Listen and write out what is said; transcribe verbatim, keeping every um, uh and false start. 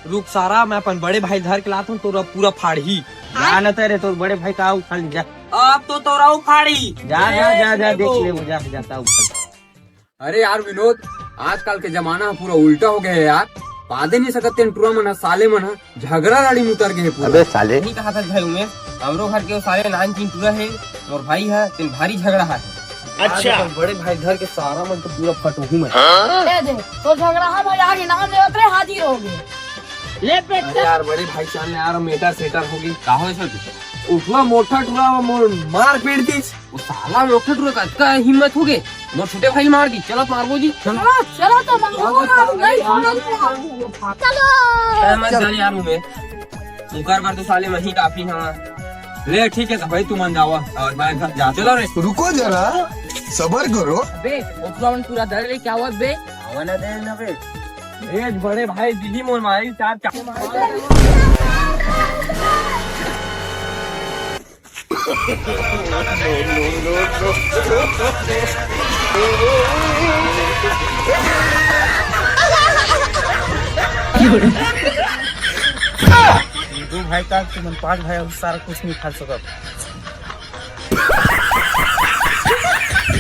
रुक सारा, मैं अपन बड़े भाई धर के लात हूँ, तोरा पूरा फाड़ही। जा न तेरे, तोर बड़े भाई का उठा ले, जा। अब तो तोरा उखाड़ी। जा, जा, जा, जा, देख ले वो, जा, जा, जा, उठा। अरे यार विनोद, आजकल के जमाना ह पूरा उल्टा हो गया है यार। पादे नहीं सकत तेन टुरा मन ह, साले मन ह झगड़ा लड़ी में उतर गए हे पूरा। अबे साले। नहीं कहा था भाई उमेश, हमरो घर के वो साले नानचीन टुरा है, मोर भाई है, तेन भारी झगड़ा है। अच्छा। आज अपन बड़े भाई घर के सारा मन तो पूरा फटोहू में। दे दे, तो झगड़ा है भाई, आगे नाम लेवत रहे, हाजिर हो गए। ले पेट अरे यार, बड़े भाई सामने यार, मेटर सेटर हो गई। का हो सर? उठला मोटा टुरा, मोर मार पीट दीस। वो साला मोटा टुरा का अतका हिम्मत हो गए, मोर छोटे भाई मार दी। चलो मारबो जी, चलो। चलो, चलो तो मारो, नहीं छोड़ो। अरे मत जाने यार, मैं उकर बार तो साले वही काफी हवा। ले ठीक है, तो भाई तुमन जावा और मैं घर जा। चलो रे। रुको जरा, सबर करो। बे, ओकरा मन पूरा दर ले क्या हुआ बे? आवा ना दे ना बे। ए बड़े भाई, दीदी मोर मारी चार चार। दो भाई का तुमन पांच भाई, अउ सारा कुछ नहीं खा सकत।